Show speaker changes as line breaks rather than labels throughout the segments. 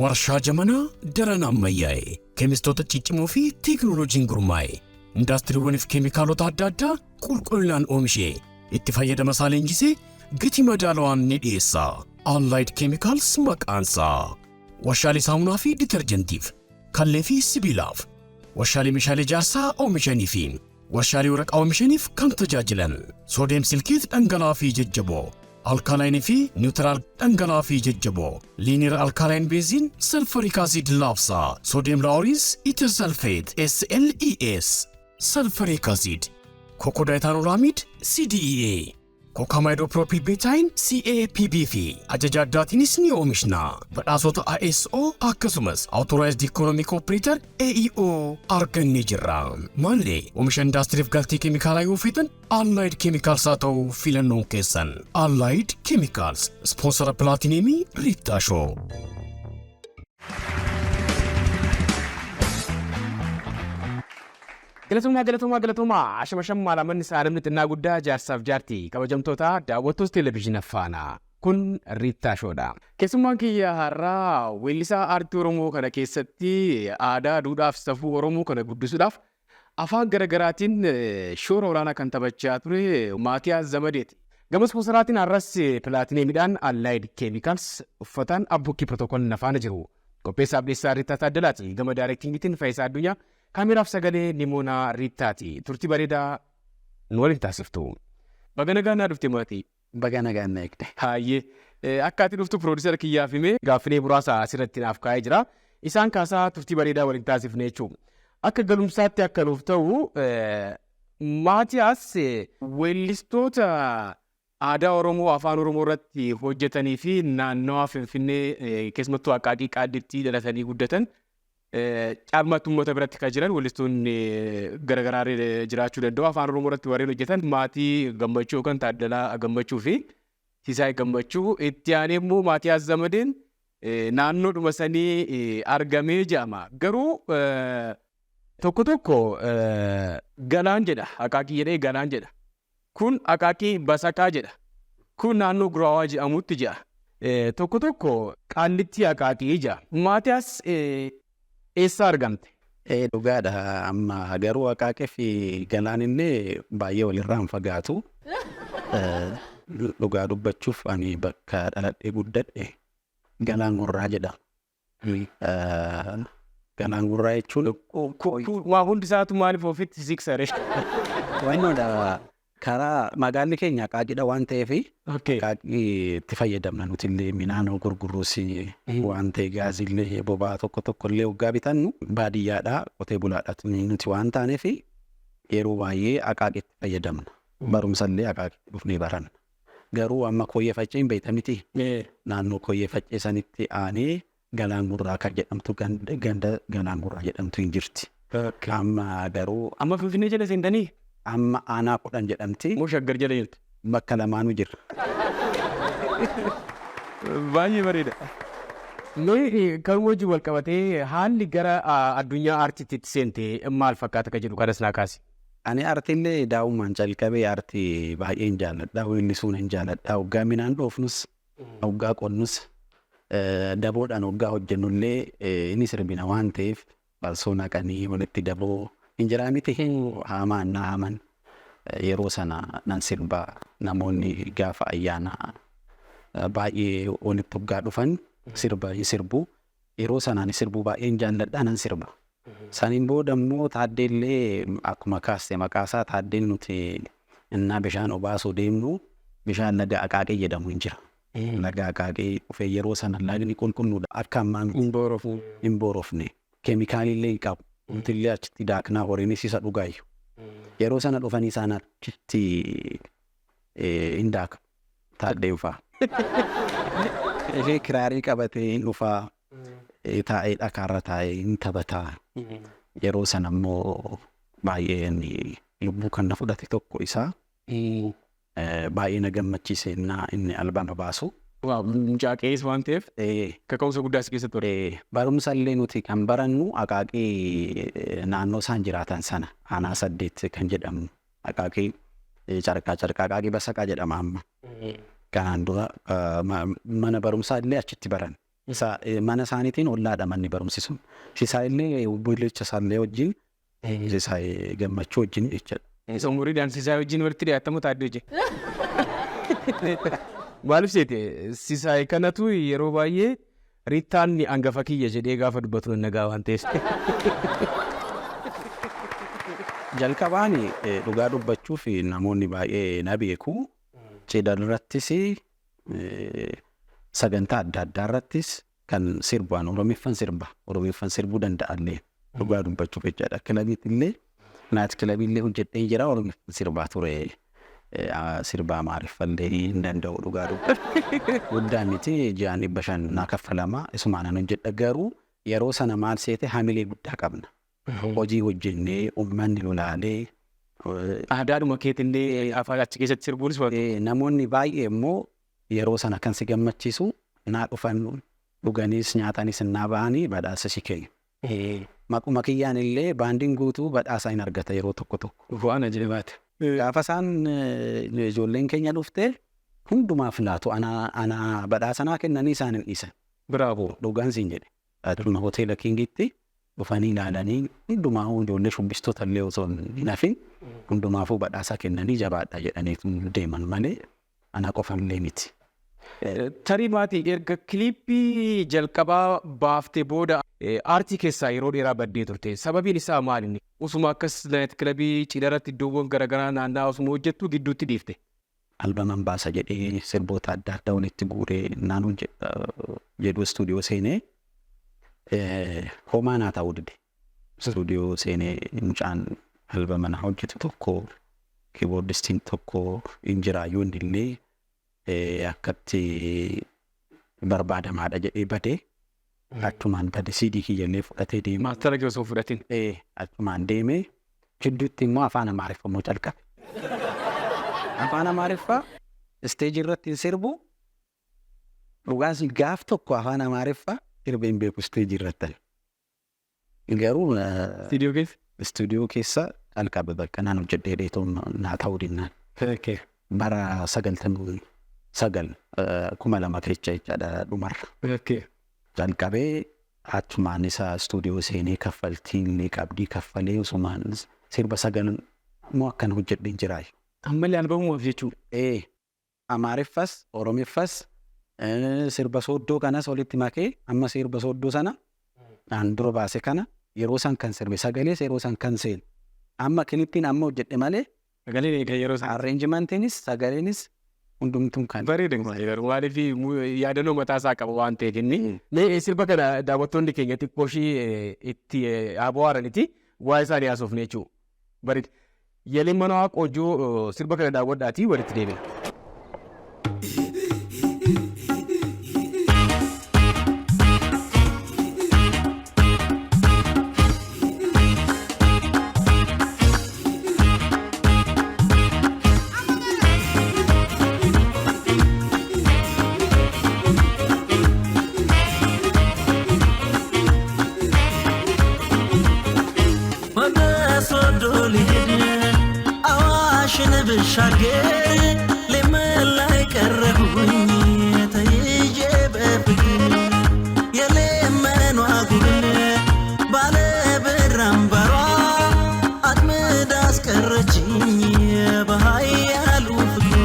Warshaa Jamanaa daran ammayyaa'e keemistoota ciccimoo fi teekinooloojiin gurmaa'e indaastiriiwwaniif keemikaalota adda addaa qulqullinaan oomishee itti fayyadama isaa leenjisee gatii madaalawaan ni dhiyeessa. Allied Chemicals maqaansaa. Warshaalee saamunaa fi ditarjentiif, kallee fi sibiilaaf, warshaalee meeshaalee ijaarsaa oomishanii fi warshaalee waraqaa oomishaniif kan tajaajilan sodium silicate dhangala'aa fi jajjaboo, alkaline fi neutral dhangala'aa fi jajjaboo, linear alkaline benzene, sulfuric acid laabsaa, sodium laureth ether sulfate SLES, sulfuric acid, cocodiethanolamide CDEA, cocamidopropyl betaine CAPB fi ajaja addaatiinis ni oomishna. Badhaasota ISO akkasumas Authorized Economic Operator AEO argannee jirra. Maallee oomisha indaastiriif galtee keemikaalaa yoo feetan, Allied Chemicals haa ta'u filannoon keessan. Allied Chemicals, sponsora pilaatineemii Riittaa Show.
Galatoomaa, galatoomaa, galatoomaa. Ashama shammaa lamanni isaa namni xinnaa guddaa, jaarsaaf jaartii, kabajamtoota daawwattoota televezyiina Faanaa. Kun Riittaa Shoodha. Keessummaan kiyya har'aa weellisaa aartii Oromoo kana keessatti aadaa, duudhaa fi safuu Oromoo kana guddisuudhaaf afaan garaagaraatiin shoora olaanaa kan taphachaa ture Maatiyaas Zamadeeti. Gama ispoonsoraatiin har'as pilaatineemidhaan Allied Chemicals, uffataan Abbukkii Protocol na faana jiru. Qopheessaa Abdeessaa Riittaa Taaddalaati. Gama daayirektingiitiin Faayisaa Addunyaa, kaameraaf sagalee Nimoonaa Riittaati. Turtii bareedaa nu waliin taasiftu. Baga nagaan naa dhufte, maatii.
Baga nagaan na eegde.
Hayyee. Akka ati dhuftu piroodiisara kiyyaaf himee gaaffilee muraasa asirratti naaf kaa'ee jira. Isaan kaasaa turtii bareedaa waliin taasifne jechuudha. Akka galumsaatti akka nuuf ta'u, Maatiyaas weellistoota aadaa Oromoo, afaan Oromoo irratti hojjetanii fi naannawaa Finfinnee, keessumattuu Aqaaqii Qaallittii dhalatanii guddatan, caalmaatti uummata biratti kan jiran weellistoonni garaagaraa jiraachuu danda'u. Afaan Oromoo irratti warreen hojjetan Maatii Gammachuu yookaan Taaddalaa Gammachuu fi Sisaay Gammachuu. Itti aanee immoo Maatiyaas Zamadeen naannoodhuma sanii argamee jedhama. Garuu tokko tokko Galaan jedha. Aqaaqii jedhee Galaan jedha. Kun Aqaaqii Basaqaa jedha. Kun naannoo Guraawaa jedhamutti jedha. Tokko tokko Qaallittii Aqaaqii jedha. Maatiyaas eessaa argamte?
Dhugaadha, amma garuu Aqaaqii fi Galaan illee baay'ee walirraa hin fagaatu. Dhugaa dubbachuuf, ani bakka dhaladhee guddadhe Galaan Gurraa jedhama. Galaan Gurraa jechuun
Waa hundi isaatu maaliif ofitti siqsare?
Wannoodha, karaa magaalli keenya Aqaaqiidha waan ta'eef Aqaaqii itti fayyadamna. Nuti illee midhaan gurgurruus waan ta'e, gaazii boba'aa tokko tokko illee waggaa bitannu, baadiyyaadhaa qotee bulaadha nuti waan taaneef, yeroo baay'ee Aqaaqiitti fayyadamna. Barumsa illee Aqaaqiitti dhufnee baranna. Garuu amma Kooyyee Faccee hin beekta miti? Naannoo Kooyyee Faccee sanitti aanee Galaan Gurraa kan jedhamtu, ganda Galaan Gurraa jedhamtu hin jirti. Amma garuu
Amma Finfinnee jala seentanii?
Amma aanaa 10 jedhamti.
Moo Shaggar jala jirti?
Bakka lamaanuu jirra.
Baay'ee bareeda. Mee kan wajjin wal qabatee haalli gara addunyaa aartiitti itti seente maal fakkaata kan jedhu kanas naa kaasi.
Ani aartiillee daa'ummaan calqabee aartii baay'een jaalladha. Weellisuun hin jaalladha. Waggaa midhaan dhoofnus, waggaa qonnus, daboodhaan waggaa hojjennullee inni sirbina waan ta'eef, farsoo naqanii walitti daboo hin jiraa miti, haamaan na haaman, yeroo sana nan sirba. Namoonni gaafa ayyaana baay'ee walitti waggaa dhufan sirba hin sirbu. Yeroo sana ani sirbuu baay'een jaalladha, nan sirba. Saniin booda immoo Taaddeellee akkuma kaaste maqaasaa, Taaddeen nuti innaa bishaan obaasuu deemnu bishaan laga Aqaaqii jedhamu hin jira. Laga Aqaaqii dhufee, yeroo sana lagni qulqulluudha, akka ammaa miti.
Hin boorofne.
Hin boorofne. Keemikaalillee hin qabu. Nuti illee achitti daaknaa, horiinis isa dhugaayyu. Yeroo sana dhufanii isaan achitti hin daaka. Taaddeen fa'a. Ishee kiraarii qabatee hin dhufaa. Taa'ee dhakaarra taa'ee hin taphataa. Yeroo sana immoo baay'ee lubbuu kan na fudhate tokko isaa, baay'ee na gammachiise innaa inni albama baasu.
Waaw, mucaa qe'ees waan ta'eef kaka'umsa guddaa si keessatti ture.
Barumsa illee nuti kan barannu Aqaaqii naannoo isaan jiraatan sana, aanaa 8 kan jedhamu, Aqaaqii Carqaa, Carqaa Aqaaqii Basaqaa jedhama amma. Kanaan dura mana barumsaa illee achitti baran. Isa mana isaaniitiin ollaadha manni barumsi sun. Sisaay illee obboleessa isaallee wajjin, Sisaay Gammachuu wajjin jechuudha.
Isa umuriidhaan Sisaay wajjin walitti dhiyaatamu Taaddee wajjin. Maaliif seete, Sisaay kanatu yeroo baay'ee Riittaan hangafa kiyya jedhee gaafa dubbatu nan nagaa waan ta'eef.
Jalqabaan dhugaa dubbachuuf namoonni baay'ee na beeku. Cidha irrattis, sagantaa adda addaa irrattis kan sirbaan Oromiffan sirba. Oromiffan sirbuu danda'allee dhugaa dubbachuuf jechaadha. Kilabiitti illee, night clubii illee hojjedhee jira, Oromiffan sirbaa ture. Sirba Amaariffallee hin danda'u dhugaa dubbachuu. Guddaa miti, ji'aan 500 naa kaffalama, isumaan an hojjedha, garuu yeroo sana maal seete, hamilee guddaa qabna. Hojii hojjennee uummanni lolaalee.
Aadaadhuma keetillee afaan achi keessatti sirbuunis waan.
Namoonni baay'ee immoo yeroo sana kan si gammachiisu naa dhufan, dhuganiis nyaatanis naa ba'anii badhaasa si kennu. Maquma kiyyaan illee baandiin guutuu badhaasa hin argata yeroo tokko tokko.
Waan ajaa'ibaati.
Gaafa isaan ijoolleen keenya dhufte hundumaaf laatu, ana badhaasa naa kennanii isaan hin dhiisan.
Bravo.
Dhugaan siin jedhe. Achuma hoteela Kingitti dhufanii ilaalanii hundumaa ijoollee shubbistoota illee osoo hin hafin hundumaafuu badhaasa kennanii jabaadha jedhanii deeman malee ana qofallee miti.
Tarii maatii erga kiliippii jalqabaa baaftee booda aartii keessaa yeroo dheeraa baddee turte. Sababiin isaa maali? Usuma akkas night clubii, cidharratti, iddoowwan garaagaraa naanna'aa osuma hojjettu gidduutti dhiifte.
Albaman baasa jedhee sirboota adda addaa walitti guuree naan hojjedha jedhu istuudiyoo seenee homaa naa ta'uu dide. Istuudiyoo seenee mucaan albama na hojjetu tokko, keyboardistiin tokko hin jiraayyuu, inni illee akkatti barbaadamaadha jedhee badee, achumaan bade, CD kiyyallee fudhatee deeme.
Master kee osoo fudhatin.
Achumaan deemee jidduutti immoo afaan Amaariffaa immoo calqabe. Afaan Amaariffaa isteejii irratti hin sirbu. Dhugaas gaaf tokko afaan Amaariffaa sirbee hin beeku isteejii irratti. Garuu
Istuudiyoo keessa?
Istuudiyoo keessa calqabe, bakka naan hojjedhee dheetoon naa ta'uu dinnaan. Bara 99, 2000 keessa jechaadha dhumarra. Calqabee achumaan isa istuudiyoo seenee kaffaltii illee qabdii kaffalee osumaan sirba sagal immoo akkana hojjedheen jiraayu.
Ammallee albamumaaf jechuudha.
Ee, Amaariffas Oromiffas sirba Sooddoo kanas walitti makee, amma sirba Sooddoo sana aan dura baase kana yeroo san kan sirbe, sagalees yeroo san kan seenu. Amma kilippiin amma hojjedhe malee
Sagaleen kan yeroo sana.
Arrangementiinis sagaleenis hundumtuun kan.
Bareeda garuu, maaliif yaadannoo mataa isaa qaba waan ta'eef inni. Mee sirba kana daawwattoonni keenya xiqqoo ishii itti haa bohaaraniiti waa isaanii haasofne jechuudha. Bareeda. Yelemmanaa Qoojoo sirba kana daawwadhaatii walitti deebina.
ወደ ሶዶ ልሄድ አዋሽን ብሻገር ሌመን ላይ ቀረሁኝ ተይዤ በፍቅር፣ የሌመኗ ጉብል ባለ ብር አምባሯ አጥምዳ አስቀረችኝ በኃያሉ ፍቅሯ።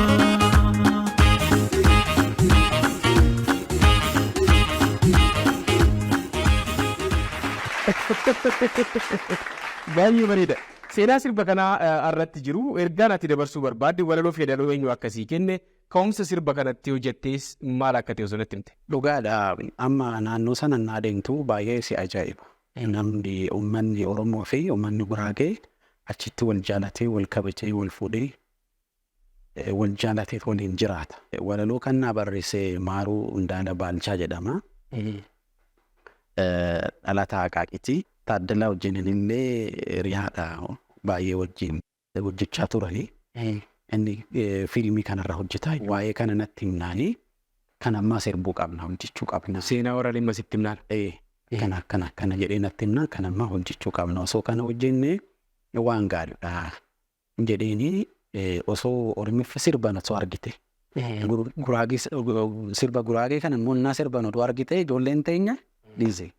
Baay'ee bareeda. Seenaa sirba kanaa irratti jiru, ergaan ati dabarsuu barbaadde, walaloo fi yeedaloo eenyu akkasii kenne, ka'umsa sirba kanatti hojjettees maal akka ta'e osoo natti himte.
Dhugaadha, amma naannoo sana naa deemtu baay'ee si ajaa'iba. Namni uummanni Oromoo fi uummanni Guraagee achitti wal jaalatee, wal kabajee, wal fuudhee, wal jaalatee waliin jiraata. Walaloo kan naa barreesse Maaruu Hundaala Baalchaa jedhama. Dhalataa Aqaaqiiti. Taaddalaa wajjin illee hiriyaadha, baay'ee wajjin hojjechaa turanii. Inni fiilmii kanarra hojjetaa, waa'ee kana natti himnaanii kan ammaa sirbuu qabna, hojjechuu qabna.
Seenaa warra dhimma sitti himnaan.
Kana akkana akkana jedhee natti himnaan kan ammaa hojjechuu qabna, osoo kana hojjennee waan gaariidha jedheeni, osoo Oromiffa sirban osoo argite. Guraagee sirba Guraagee kana immoo innaa sirban oduu argite ijoolleen teenya dhiise.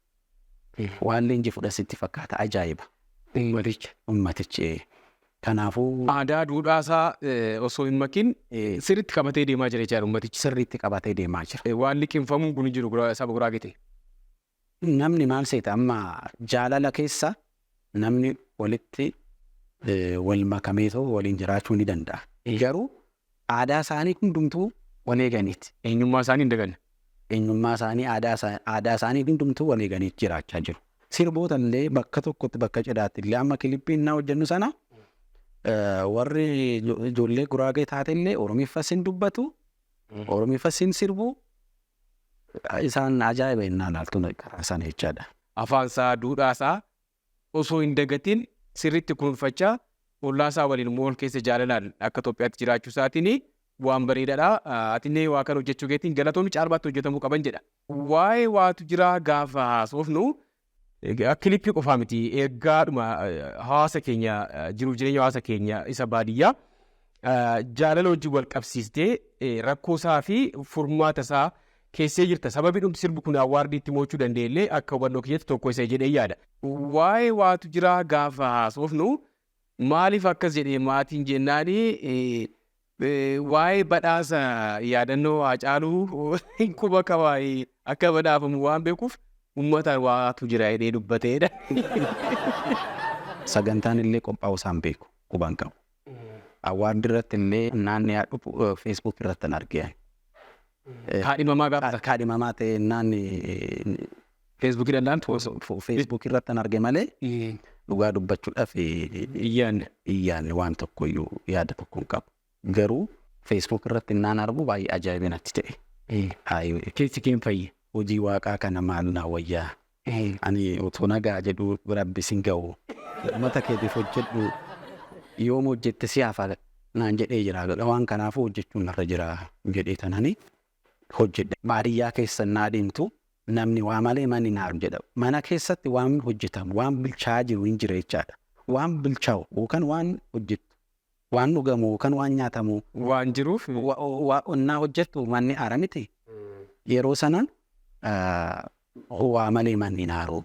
Waan leenji fudhasitti fakkaata, ajaa'iba.
Ummaticha.
Ummatichi. Kanaafuu
aadaa duudhaa isaa osoo hin makin sirriitti qabatee deemaa jira jechaadha ummatichi.
Sirriitti qabatee deemaa jira.
Waan liqimfamuun kun hin jiru saba Guraageeti.
Namni maal seeta, amma jaalala keessa namni walitti wal makameetoo waliin jiraachuu ni danda'a. Garuu aadaa isaanii hundumtuu wal eeganiiti.
Eenyummaa isaanii hin daganne.
Eenyummaa isaanii, aadaa isaanii hundumtuu wal eeganiiti jiraachaa jiru. Sirboota illee bakka tokkotti, bakka cidhaatti illee, amma kilippiin naa hojjennu sana warri ijoollee Guraagee taate illee Oromiffas hin dubbatu, Oromiffas hin sirbu. Isaan ajaa'iba innaa laaltu karaa sana jechaadha.
Afaan isaa, duudhaa isaa osoo hin dagatin sirriitti kunuunfachaa, ollaa isaa waliin immoo wal keessa jaalalaan akka Itoophiyaatti jiraachuu isaatiin waan bareedaadha. Atillee waa kana hojjechuu keetiin galatoomni, caalmaatti hojjetamuu qaban jedha. Waa'ee waatu jira gaafa haasofnu kilippii qofaa miti, ergaadhuma hawaasa keenya, jiruuf jireenya hawaasa keenya isa baadiyyaa jaalala wajjin wal qabsiistee rakkoo isaa fi furmaata isaa keessee jirta. Sababii dhumti sirbi kun awaardiitti mo'achuu danda'ellee akka hubannoo kiyyatti tokko isa jedhee yaada. Waa'ee waatu jira gaafa haasofnu maaliif akkas jedhee maatiin jennaani, waa'ee badhaasa yaadannoo Haacaaluu quba qabaa, akka badhaafamu waan beekuuf uummataan waatu jira jedhee dubbateedha.
Sagantaan illee qophaa'uu isaan beeku, quban qabu. Award irratti illee naannoo dhufu Facebook irratti hin argee.
Kaadhimamaa gaafa.
Kaadhimamaa ta'e naanni
Feesbuukii danda'antu.
Facebook irratti hin arge malee dhugaa dubbachuudhaaf
Iyyaan.
Iyyaan waan tokko iyyuu yaada tokko hin qabu. Garuu Facebook irratti naan argu baay'ee ajaa'iba natti ta'e.
Keessi keen fayye.
Hojii waaqaa kana maal naa wayyaa. Ani otoo nagaa jedhu rabbi sin ga'u. Uummata keetiif hojjedhu, yoom hojjette si hafa naan jedhee jira. Waan kanaafuu hojjechuun narra jira jedhee tanani hojjedhe. Baadiyyaa keessa naa deemtu namni waa malee manni naaru jedha. Mana keessatti waan hojjetamu, waan bilchaa'aa jiru hin jira jechaadha. Waan bilchaa'u yookaan waan hojjettu, waan dhugamu yookaan waan nyaatamu
waan jiruuf.
Onnaa hojjettu manni aara miti. Yeroo sana waa malee manni naaru,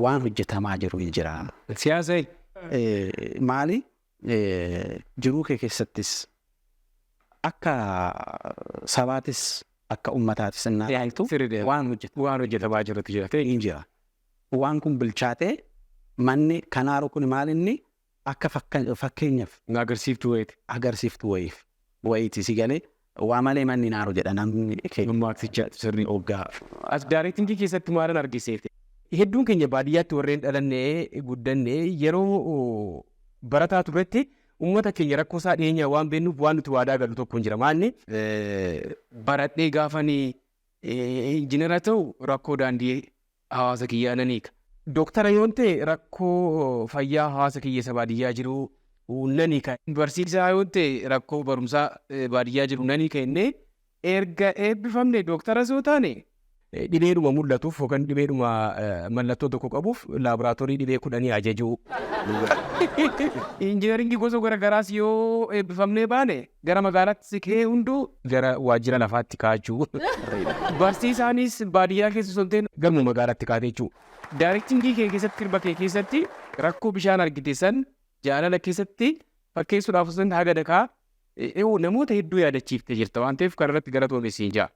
waan hojjetamaa jiru hin jira.
Siyaasa.
Maali, jiruu kee keessattis akka sabaatis akka ummataatis innaa ilaaltu waan hojjetamu
waan hojjetamaa jirutu jira.
Hin jira. Waan kun bilchaatee manni kanaaru kun maal inni akka fakkeenyaaf
agarsiiftuu wayiiti.
Agarsiiftuu wayiif wayiiti, si galee, waa malee manni naaru jedha namni keenya.
Mammaksicha sirrii.
Hoggaa.
As directingii keessatti maalan argiseete? Hedduun keenya baadiyyaatti warreen dhalannee guddannee yeroo barataa turretti uummata keenya rakkoo isaa dhiyeenyaa waan beeknuuf waan nuti waadaa galu tokko hin jira. Maalni, baradhee gaafanii injinara ta'u rakkoo daandii hawaasa kiyyaa nan hiika. Dooktara yoon ta'e rakkoo fayyaa hawaasa kiyya isa baadiyyaa jiru nan hiika. Barsiisaa yoon ta'e rakkoo barumsaa baadiyyaa jiru nan hiika jennee erga eebbifamne dooktara yoo taane dhibeedhuma mul'atuuf yookaan dhibeedhuma mallattoo tokko qabuuf laaboraatoorii dhibee 10 ajajuu. Injiinaringii gosa garaagaraas yoo eebbifamnee baane gara magaalaatti siqee hunduu gara waajjira lafaatti kaa'achuu. Barsiisaanis baadiyyaa keessa osoo hin ta'in galma magaalaatti kaa'ate jechuudha. Directingii kee keessatti, sirba kee keessatti rakkoo bishaan argite san jaalala keessatti fakkeessuudhaaf osoo hin haga dakaa namoota hedduu yaadachiiftee jirta waan ta'eef kanarratti galatoome siin jaa.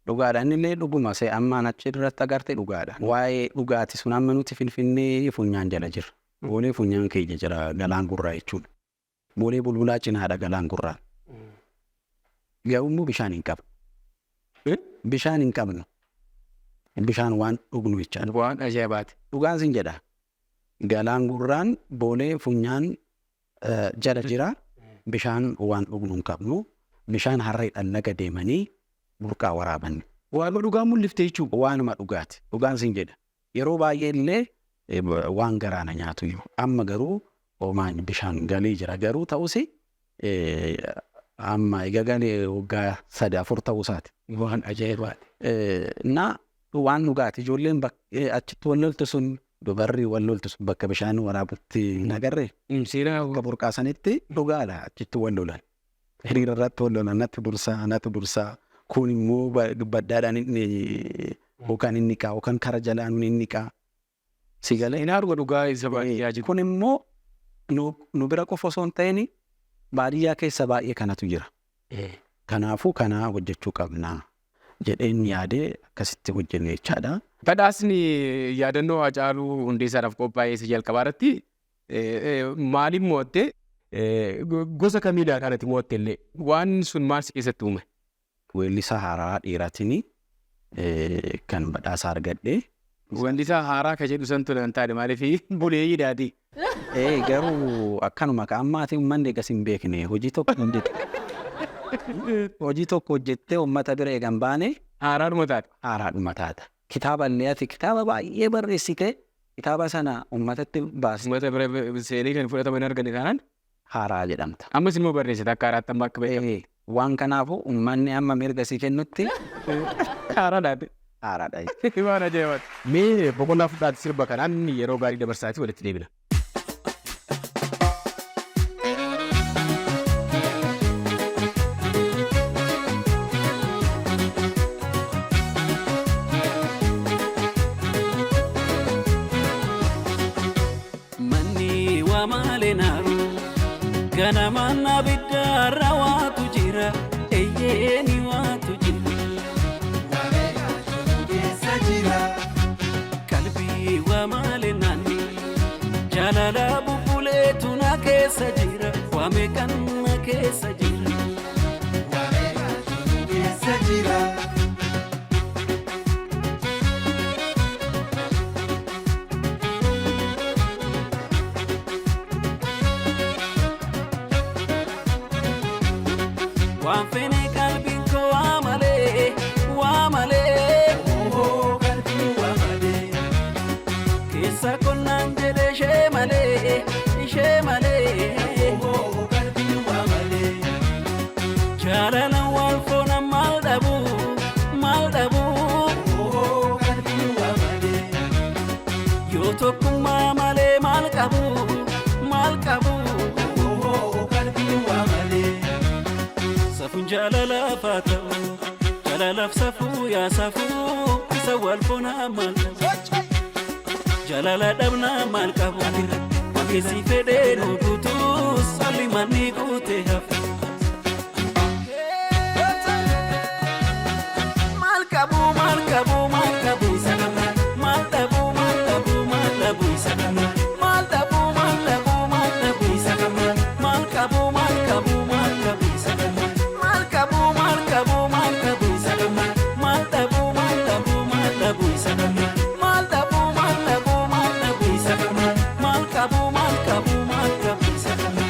Dhugaadha, inni illee dhuguma see ammaan achi irratti agarte dhugaadha. Waa'ee dhugaati sun amma nuti Finfinnee funyaan jala jirra. Boolee funyaan keenya jira Galaan Gurraa jechuudha. Boolee Bulbulaa cinaadha Galaan Gurraa. Garuu immoo bishaan hin qabnu. Bishaan hin qabnu. Bishaan waan dhugnu jechaadha.
Waan ajaa'ibaati.
Dhugaan sin jedha. Galaan Gurraan Boolee funyaan jala jira. Bishaan waan dhugnu hin qabnu. Bishaan harreedhaan laga deemanii burqaa waraaban.
Waanuma dhugaa mul'ifte jechuudha.
Waanuma dhugaati. Dhugaan sin jedha. Yeroo baay'ee illee waan garaana nyaatu iyyuu. Amma garuu homaan bishaan galee jira. Garuu ta'us amma egaa galee waggaa 3 4 ta'uu isaati.
Waan ajaa'ibaati.
Na waan dhugaati. Ijoolleen achitti wal loltu sun, dubarri wal loltu sun bakka bishaan waraabutti hin agarree.
Seenaa
Bakka burqaa sanitti dhugaadha, achitti wal lolan. Hiriira irratti wal lola, natu dursaa, natu dursaa. Kun immoo baddaadhaan inni yookaan inni qaa yookaan kara jalaan inni qaa. Si galee?
Hin argu dhugaa isa baadiyyaa jiru.
Kun immoo nu bira qofa osoo hin ta'in baadiyyaa keessa baay'ee kanatu jira. Kanaafuu kana hojjechuu qabna jedheen yaadee akkasitti hojjenne jechaadha.
Badhaasni yaadannoo Haacaaluu Hundeessaadhaaf qophaa'e isa jalqabaa irratti maaliin mo'atte, gosa kamiidha kanatti mo'atte illee, waan sun maal si keessatti uume?
Weellisaa haaraa dhiiraatiin kan badhaasa argadhe.
Weellisaa haaraa ka jedhu santu nan taane, maaliif buleeyyiidhaati.
Garuu akkanuma ka ammaatii uummanni egas hin beekne, hojii tokko hojjette. Hojii tokko hojjettee uummata bira eegan baane
haaraadhuma taate.
Haaraadhuma taata. Kitaaba illee, ati kitaaba baay'ee barreessite, kitaaba sana uummatatti baasite.
Uummata bira seenee kan fudhataman hin arganne taanaan
haaraa jedhamta.
Ammas immoo barreessite akka haaraatti amma akka beekamu.
Waan kanaafuu uummanni amma mirga si kennutti
haaraadha.
Haaraadha.
Waan ajaa'ibaati. Mee boqonnaa fudhaati, sirba kanaan yeroo gaarii dabarsaati walitti deebina.
Manni waa malee naaru ganamaan abiddaarra waatu jira, eeyyeeni waatu jira. Qalbii waa malee naanni jaalala bubbuleetu na keessa jira, waa meeqan na keessa jira. Waan fene qalbiin koo waa malee, waa malee. Qalbiin waa malee. Keessa qonnaan jedhe ishee malee, ishee malee. Qalbiin waa malee. Jaalala wal foona maal dhabu, maal dhabu. Qalbiin waa malee. Yoo tokkummaa malee maal qabu, maal qabu. Qalbiin waa malee. Safuun jaalalaaf haa ta'u, jaalalaaf safuu yaa safuu, isa wal foonaa maal qabu. Jaalala dhabnaa maal qabu, keessi fedhee nu guutuu, salli manni guutee hafu. Maal qabu, maal qabu, maal qabu isa kana, maal dhabu, maal dhabu, maal dhabu isa kana, maal dhabu, maal dhabu, maal dhabu isa kana, maal qabu, maal qabu, maal qabu isa kana, maal qabu, maal qabu, maal qabu isa kana, maal dhabu, maal dhabu, maal dhabu isa kana, maal dhabu, maal dhabu, maal dhabu isa kana, maal qabu, maal qabu, maal qabu isa kana.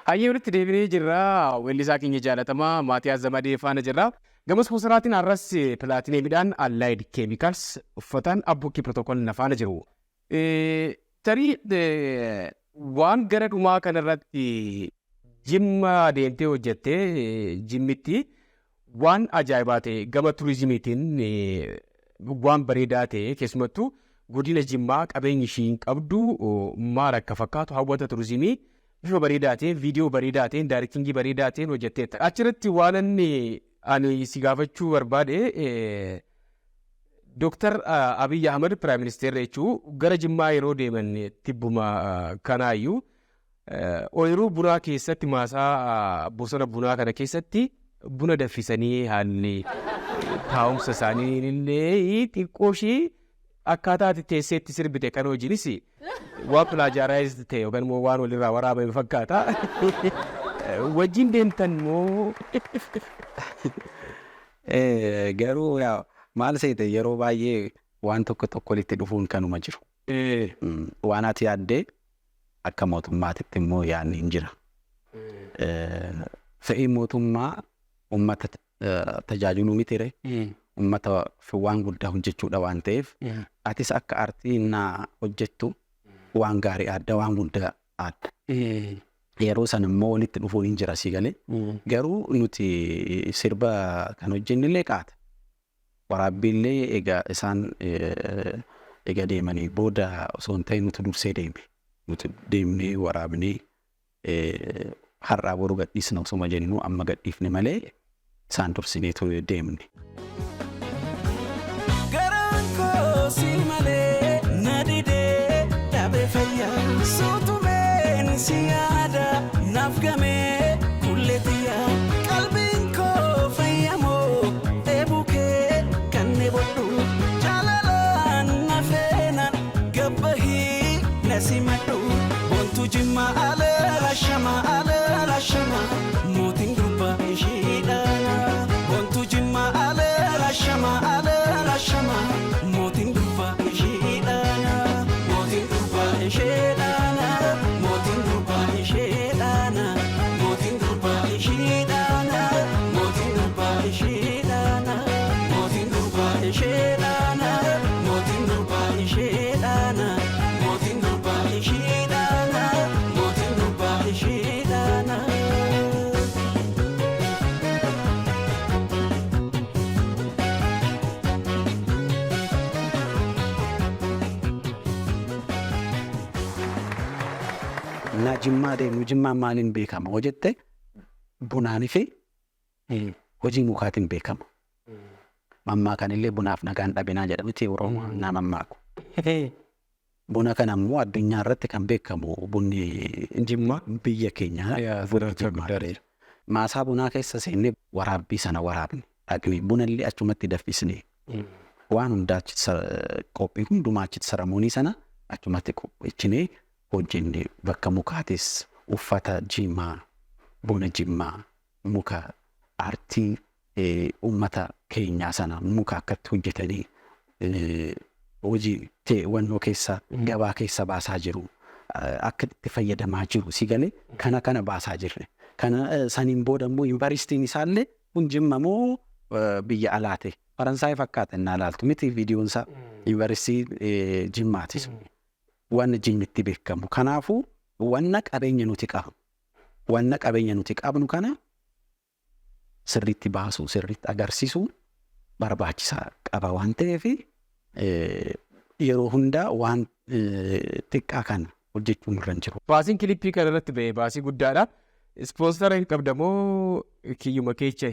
Hayyee, walitti deebinee jirra. Weellisaa keenya jaalatamaa Maatiyaas Zamadee faana jirra. Gama ispoonsoraatiin har'as Platinumidhaan Allied Chemicals, uffataan Abbukkii Protocol na faana jiru. Tarii waan gara dhumaa kanarratti Jimma deemtee hojjettee, Jimmitti waan ajaa'ibaa ta'e, gama turizimiitiin waan bareedaa ta'e, keessumattuu godina Jimmaa qabeenyi ishiin qabdu maal akka fakkaatu, hawwata turizimii bifa bareedaa ta'een, viidiyoo bareedaa ta'een, directingii bareedaa ta'een hojjetteetta. Achirratti waan inni ani si gaafachuu barbaade, Dooktar Abiyyi Ahmad, Prime Ministerri jechuu, gara Jimmaa yeroo deeman tibbuma kanaayyuu ooyiruu bunaa keessatti, maasaa bosona bunaa kana keessatti buna danfisanii, haalli taa'umsa isaanii illee xiqqoo ishii akkaataa ati teesseetti sirbite kan hojiinis waan plagiarize ta'e yookaan immoo waan walirraa waraabame fakkaata. Wajjin deemtan moo?
Garuu yaa maal seete, yeroo baay'ee waan tokko tokko walitti dhufuun kanuma jiru. Waan ati yaaddee akka mootummaatitti immoo yaadni hin jira. Fe'ii mootummaa uummata tajaajiluu mitire, uummata waan guddaa hojjechuudha waan ta'eef, atis akka aartii naa hojjettu waan gaarii adda, waan guddaa adda. Yeroo sana immoo walitti dhufuun hin jira, si galee. Garuu nuti sirba kan hojjennillee qaata. Waraabbiillee egaa isaan egaa deemanii booda osoo hin ta'in nuti dursee deeme. Nuti deemnee waraabnee har'aa boru gadhiisna osuma jennu amma gadhiifne malee isaan dursineetu deemne.
Garaan koo si malee na didee dhabee fayyaa, suutumeen si yaada naaf gamee kulleetiyyaa, qalbiin koo fayyamoo dheebuu kee kan dheebodhu, jaalalaan na feenaan gabbahii na simadhu, boontuu Jimmaa ala shama ala shama, mootiin durbaa isheedha. Boontuu Jimmaa ala shama ala shama, mootiin durbaa isheedha. Mootiin durbaa isheedha. Mootiin durbaa isheedha. Mootiin durbaa isheedha. Mootiin durbaa isheedha. Mootiin durbaa isheedha. Mootiin durbaa isheedha. Mootiin durbaa isheedha. Mootiin durbaa isheedha.
Naa Jimmaa deemnu, Jimmaan maaliin beekama hoo jette, bunaanii fi hojii mukaatiin beekama. Mammaa kanillee bunaaf nagaan dhabinaa jedhamti Oromoo naa mammaaku. Buna kana immoo addunyaa irratti kan beekamu bunni
Jimmaa.
biyya keenyaa.
Sadarkaa guddaadha.
Maasaa bunaa keessa seennee waraabbii sana waraabne, dhaqnee bunallee achumatti danfisnee, waan hundaa achitti, qophii hundumaa achitti, ceremony sana achumatti qopheechinee hojjenne. Bakka mukaatis uffata Jimmaa, buna Jimmaa, muka aartii uummata keenyaa sana muka akkatti hojjetanii hojii wannoo keessa gabaa keessa baasaa jiru. Akka itti fayyadamaa jiru si galee kana kana baasaa jirre. Kana saniin booda immoo yuunivarsiitiin isaallee kun Jimma moo biyya alaate? Faransaay fakkaata innaa ilaaltu miti viidiyoon isaa, yuunivarsiitii Jimmaatis. Wanna Jimmitti beekamu. Kanaafuu wanna qabeenya nuti qabnu kana sirriitti baasuu, sirriitti agarsiisuu barbaachisaa qaba waan ta'eef, yeroo hundaa waan xiqqaa kana hojjechuun irra hin jiru.
Baasiin kilippii kana irratti ba'e baasii guddaadha. Ispoonsara hin qabda moo kiyyuma keecha?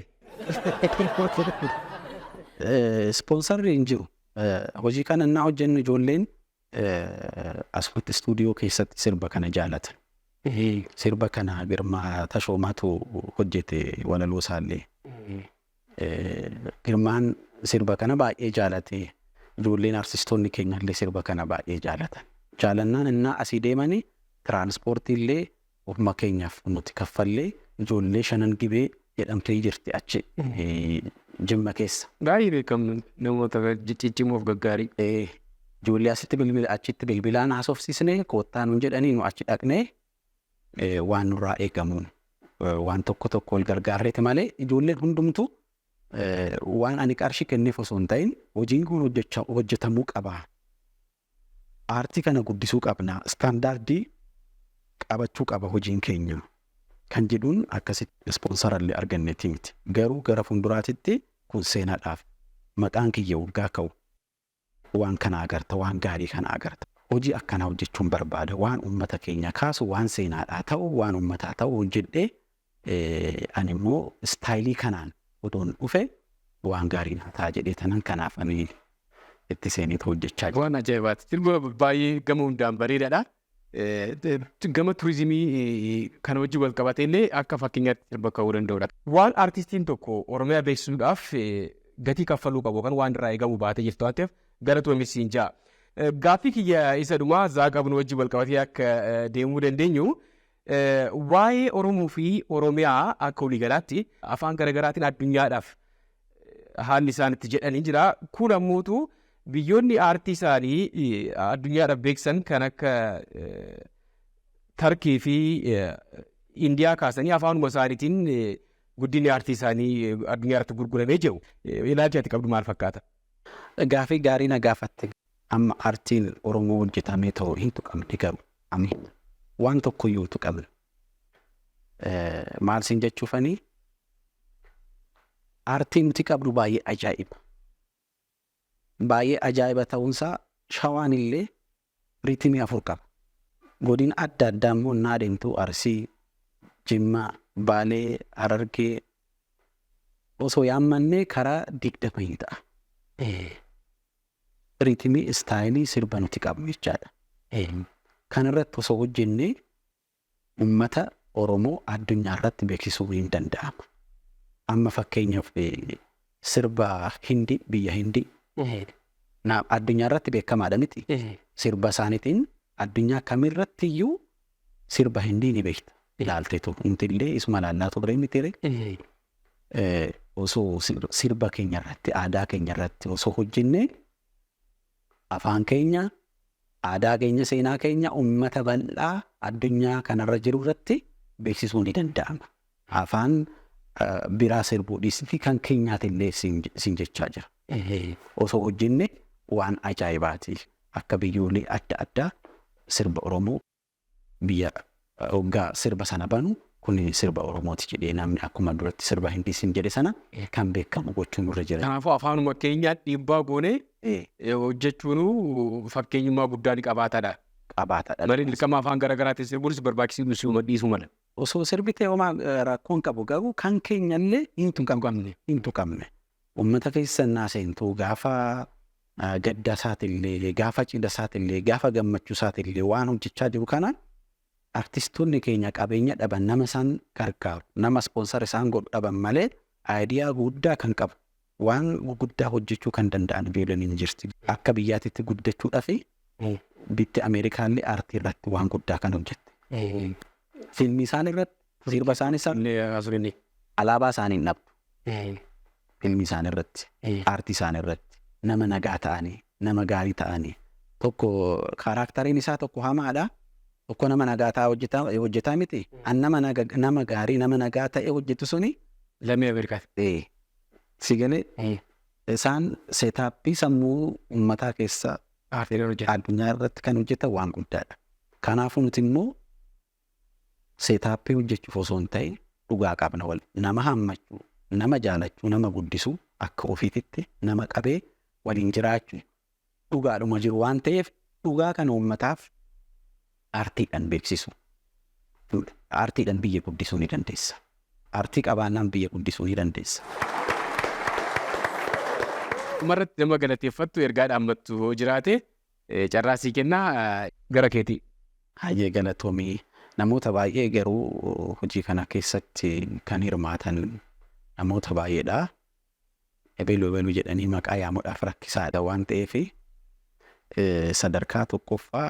Ispoonsarri hin jiru. Hojii kana innaa hojjennu ijoolleen asumatti istuudiyoo keessatti sirba kana jaalatan. Sirba kana Girmaa Tashoomaatu hojjete walaloo isaallee. Girmaan sirba kana baay'ee jaalate. Ijoolleen artistoonni keenya illee sirba kana baay'ee jaalatan. Jaalannaan innaa asii deemanii tiraanspoortii illee ofuma keenyaaf nuti kaffallee, ijoollee Shanan Gibee jedhamtee jirti achi Jimma keessa.
Baay'ee beekamnu, namoota ciccimoof gaggaarii.
Ijoollee asitti bilbila achitti bilbilaan haasofsiisnee koottaa nuun jedhanii, nu achi dhaqnee waan nurraa eegamuun waan tokko tokko wal gargaarreeti malee, ijoolleen hundumtuu waan ani qarshii kenneef osoo hin ta'in hojiin kun hojjetamuu qaba. Aartii kana guddisuu qabna. Istaandaardii qabachuu qaba hojiin keenya. Kan jedhuun akkasitti ispoonsarallee arganneeti miti. Garuu gara fuulduraatitti kun seenaadhaaf maqaan kiyya waggaa ka'u waan kana agarta, waan gaarii kana agarta. Hojii akkanaa hojjechuun barbaada. Waan uummata keenya kaasu, waan seenaadhaa ta'u, waan uummataa ta'u hojjedhee, ani immoo istaayilii kanaan otoon dhufe waan gaarii naa ta'a jedhee tanan kanaaf ani itti seeneetu hojjechaa jira.
Waan ajaa'ibaati. Sirba baay'ee gama hundaan bareedaadha. Gama turizimii kana wajjin wal qabatee illee akka fakkeenyaatti sirba ka'uu danda'udha. Waan artistiin tokko Oromiyaa beeksisuudhaaf gatii kaffaluu qabu kan waan irraa eegamu baatee jirtu waan ta'eef galatoomii siin ja'a. Gaaffii kiyya isa dhumaa zaa qabnu wajjin wal qabatee akka deemuu dandeenyu, waa'ee Oromoo fi Oromiyaa akka waliigalaatti afaan garaagaraatiin addunyaadhaaf haalli isaan itti jedhanii jira. Kun ammootu biyyoonni aartii isaanii addunyaadhaaf beeksisan kan akka Tarkii fi Indiyaa kaasanii afaanuma isaaniitiin guddinni aartii isaanii addunyaa irratti gurguramee jiru. Ilaalchi ati qabdu maal fakkaata?
Gaafii gaarii na gaafatte. Amma aartiin Oromoo hojjetamee ta'u hin tuqamne, garuu amma waan tokkoyyuu tuqamne. Maal siin jechuufanii, aartiin nuti qabnu baay'ee ajaa'iba. Baay'ee ajaa'iba ta'uunsaa shawaan illee riitimii afur qaba. Godina adda addaa immoo naa deemtu Arsii, Jimmaa, Baalee, Harargee osoo yaammannee karaa 20 hin ta'a. Rhythm style sirba nuti qabnu jechaadha. Kanarratti osoo hojjennee uummata Oromoo addunyaa irratti beeksisuu hin danda'ama. Amma fakkeenyaaf sirba Hindii, biyya Hindii addunyaa irratti beekamaadha miti. Sirba isaaniitiin addunyaa kamirratti iyyuu sirba Hindii ni beekta. Ilaalteetu nuti illee isuma ilaallaa turre miti. Osoo sirba keenya irratti, aadaa keenya irratti osoo hojjennee, afaan keenya, aadaa keenya, seenaa keenya uummata bal'aa addunyaa kanarra jiru irratti beeksisuu ni danda'ama. Afaan biraa sirbuu dhiisiti kan keenyaatillee siin jechaa jira. Osoo hojjenne waan ajaa'ibaati. Akka biyyoolee adda addaa sirba Oromoo biyya hoggaa sirba sana banu, kun sirba Oromooti jedhee namni akkuma duratti sirba Hindii siin jedhe sana kan beekamu gochuun nurra jira.
Kanaafuu afaanuma keenyaa dhiibbaa goonee hojjechuun fakkeenyummaa guddaa ni qabaatadha.
Qabaatadha.
Malee dirqama afaan garaagaraatiin sirbuunis barbaachisuu dhiisuu mala.
Osoo sirbitee homaa rakkoon qabu, garuu kan keenyallee hin tuqamne. Hin tuqamne. Uummata keessa naa seentu gaafa gadda isaatillee, gaafa cidha isaatillee, gaafa gammachuu isaatillee waan hojjechaa jiru kana artistoonni keenya qabeenya dhaban, nama isaan gargaaru, nama sponsor isaan godhu dhaban malee idea guddaa kan qabu, waan guddaa hojjechuu kan danda'an ijoolleen hin jirti. Akka biyyaatitti guddachuudhaaf bitti Ameerikaallee aartii irratti waan guddaa kan hojjette. Fiilmii isaan irratti, sirba isaan isa alaabaa isaanii hin dhabdu. Fiilmii isaan irratti, aartii isaan irratti nama nagaa ta'anii, nama gaarii ta'anii, tokko characteriin isaa tokko hamaadha. Tokko nama nagaa ta'aa hojjetaa miti. An nama gaarii, nama nagaa ta'e hojjetu suni.
Lammii Ameerikaati.
Si galee, isaan setup sammuu uummataa keessa addunyaa irratti kan hojjetan waan guddaadha. Kanaafuu nuti immoo setup hojjechuuf osoo hin ta'in dhugaa qabna, wal nama hammachuu, nama jaalachuu, nama guddisuu, akka ofiititti nama qabee waliin jiraachuu dhugaadhuma jiru waan ta'eef, dhugaa kana uummataaf aartiidhaan beeksisu. Aartiidhaan biyya guddisuu ni dandeessa. Aartii qabaannaan biyya guddisuu ni dandeessa.
Dhumarratti nama galateeffattu, ergaa dhaammattu yoo jiraate carraa sii kennaa, gara keetii.
Hayyee, galatoomii. Namoota baay'ee garuu hojii kana keessatti kan hirmaatan namoota baay'eedha. Ebelu ebelu jedhanii maqaa yaamuudhaaf rakkisaadha waan ta'eef, sadarkaa tokkoffaa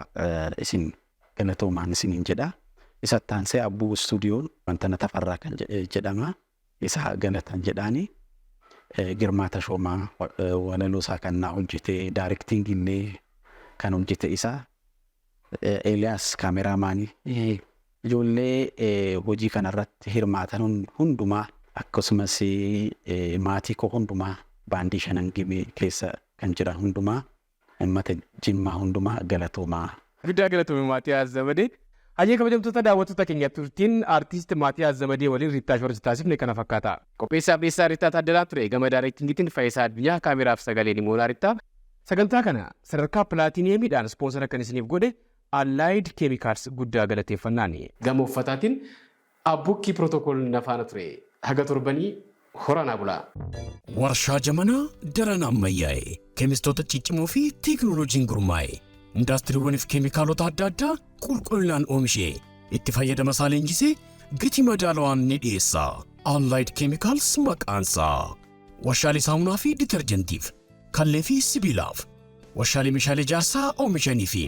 isin galatoomaan isiniin jedha. Isa taansee Abbuu Istuudiyoon Wantana Tafarraa kan jedhama. Isa galatan jedhaani. Girmaa Tashoomaa walaloo isaa kan naa hojjete, directing illee kan hojjete isa. Eeliyaas cameraman, ijoollee hojii kanarratti hirmaatan hundumaa, akkasumas maatii koo hundumaa, baandii Shanan Gibee keessa kan jiran hundumaa, uummata Jimmaa hundumaa galatoomaa.
Guddaa galatoome, Maatiyaas Zamadee. Hayyee, kabajamtoota daawwattoota keenya, turtiin aartist Maatiyaas Zamadee waliin Riittaa Shoorsi taasifne kana fakkaata. Qopheessaa Beessaa Riittaa Taaddalaa ture. Gama directingiitiin Faayisaa Addunyaa, kaameraaf sagaleen Imoolaa Riittaa. Sagantaa kana sadarkaa platiniumiidhaan sponsor kan isiniif godhe Allied Chemicals guddaa galateeffannaan. Gama uffataatiin Abbukkii Protocol nafaana ture. Haga torbanii horanaa bulaa.
Warshaa Jamanaa daran ammayyaa'e, keemistoota ciccimoo fi teekinooloojiin gurmaa'e, indaastiriiwwaniif keemikaalota adda addaa qulqullinaan oomishee itti fayyadama isaa leenjisee gatii madaalawaan ni dhiyeessa. Allied Chemicals maqaansaa. Warshaalee saamunaa fi detergentiif, kallee fi sibiilaaf, warshaalee meeshaalee ijaarsaa oomishanii fi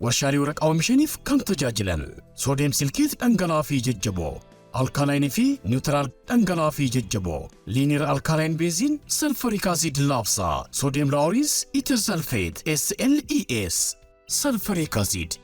warshaalee waraqaa oomishaniif kan tajaajilan sodium silicate dhangala'aa fi jajjaboo, alkaline fi neutral dhangala'aa fi jajjaboo, linear alkaline benzene, sulfuric acid laabsaa, sodium laureth ether sulfate SLES, sulfuric acid,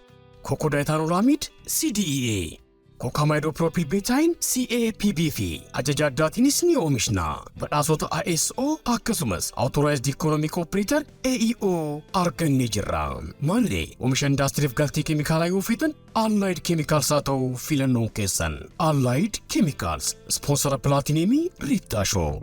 cocodiethanolamide CDEA, cocamidopropyl betaine CAPB fi ajaja addaatiinis ni oomishna. Badhaasota ISO akkasumas Authorized Economic Operator AEO argannee jirra. Maallee oomisha indaastiriif galtee keemikaalaa yoo feetan Allied Chemicals haa ta'u filannoon keessan. Allied Chemicals, sponsor platinum Riittaa Show.